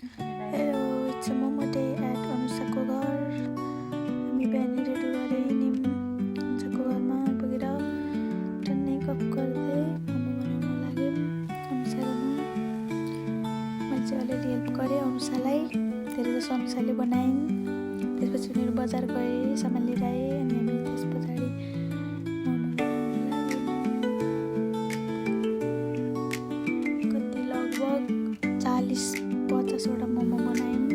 Hello, it's a momo day at अनुसाको घर. हामी बिहान रेडी भएर हिँड्यौँ अनुसाको घरमा. पुगेर टन्नै गफ गर्दै मोमो बनाउन लाग्यौँ. अनुसा र मैले चाहिँ अलिअलि हेल्प गरेँ अनुसालाई. धेरै जसो अनुसाले बनाइन्. त्यसपछि उनीहरू बजार गए, सामान लिएर आए अनि हामी त्यस पछाडि मोमो बनाउन लाग्यौँ. कति लगभग 40-50 वटा मोमो बनायौँ.